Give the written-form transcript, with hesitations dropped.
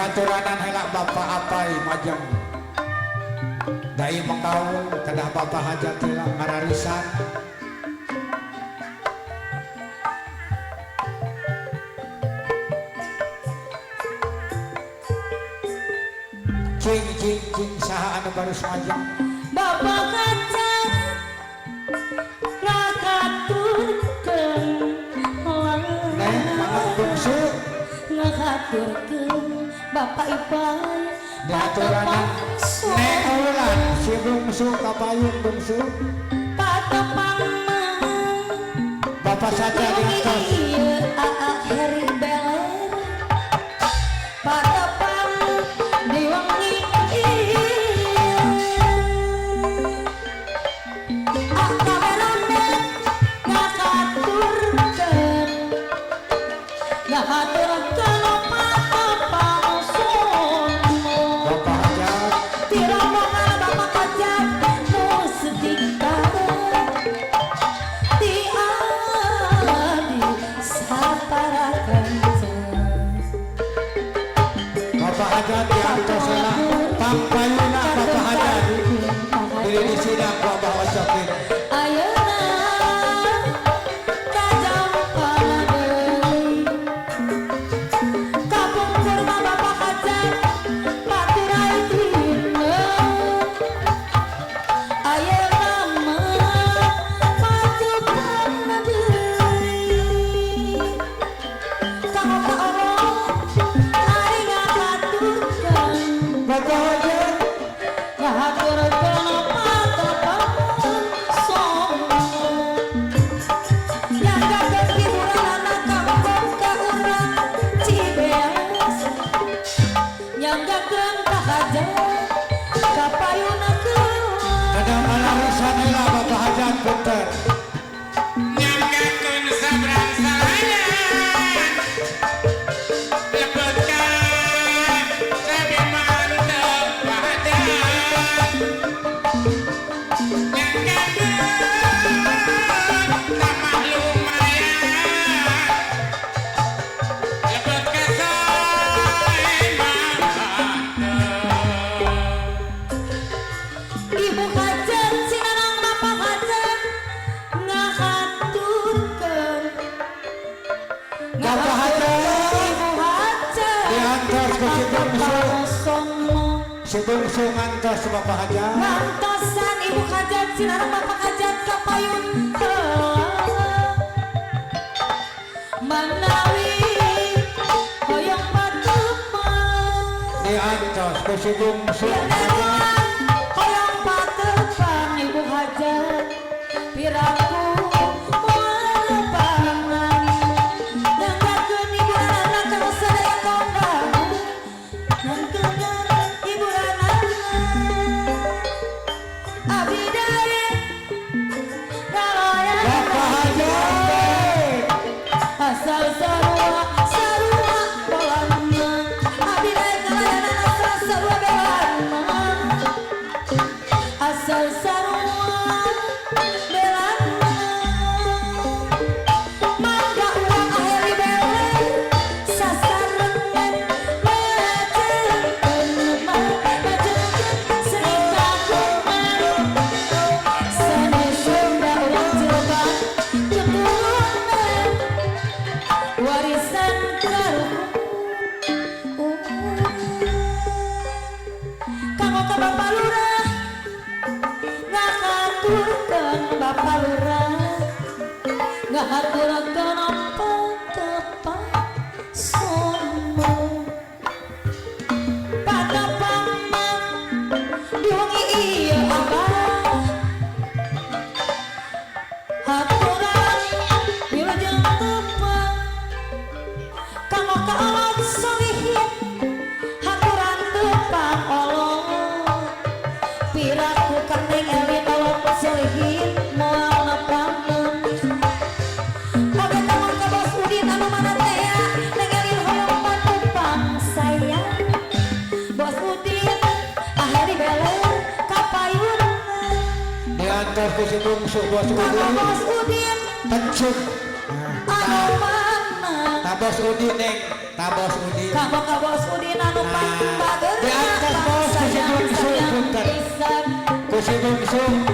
Dihaturanan heula Bapak Apai majeng. Dai mengkaul kedah Bapak Hajat heula ngararisan. Cing cing cing saha anu barus majeng. Bapak kaca ngakaturkeun Neng manuk bungsu ngakaturkeun Bapak Ipai dihaturanan Neng Ulan si bungsu kapayun bungsu patepang mang Bapak saja diatas ieu Aa Heri Beler patepang di wengi ieu kameramen ngakaturkeun ngahaturkeun patepang sono Bapak Hajat ti rombongan Bapak Hajat Mustika ti abdi sapara kanca Bapak Hajat diantos heula pangpayuna Bapak Hajat diri di sidang ku Abah Ocokin ayeuna kajampa deui kapungkur mah Bapak Hajat paturai dina ayeuna mah patupan deui kanggo ka Allah ari ngakaturkeun Bapak Hajat ngahaturkeun patepang sono nyanggakeun hiburanana kampung ka urang Cibeas nyanggakeun ka hajat ka payuna kedah ngararisan heula Bapak Hajat punten Nyanggakeun sabrang salayan lebet ka sabi mantep hajat nyanggakeun tamah lumayan lebet ka sae mantep. Ibu hajat sinarang Bapak hajat ngahaturkeun Bapak Hajat Ibu hajat diantos ku si bungsu sono si bungsu ngantos Bapak Hajat ngantosan Ibu hajat sinarang Bapak hajat kapayun heula manawi hoyong patepang diantos ku si bungsu hajat hoyong patepang Ibu hajat piraku moal nyanggakeun hiburanana ka sadaya kondang nyanggakeun hiburanana abdi daek ngaloyan Bapak Hajat asal sarua sarua bolana abdi daek ngalayanan asal sarua belana asal sarua belana mangga urang Aheri Beler sasarengan majengkeun majengkeun seni kagungan seni Sunda urang Cirebon keturunan warisan karuhun kanggo ka Bapak Lurah ngahaturkeun Bapak Lurah ngahaturkeun patepang sono patepang mah di wengi ieu abah haturan wilujeng tepang kanggo ka Allah solihin haturan tepang Allah piraku kaneng elin Allah solihin moal nepangan oge kanggo ka Bos Udin anu mana teh neng elin hoyong patepang sayang Bos Udin Aheri Beler kapayunna diantos ku si bungsu Bos kanggo Udin Bos Udin pencuk anu mana ta Bos Udin neng ta Bos Udin kanggo ka Bos Udin anu Nah. Ku si bungsu.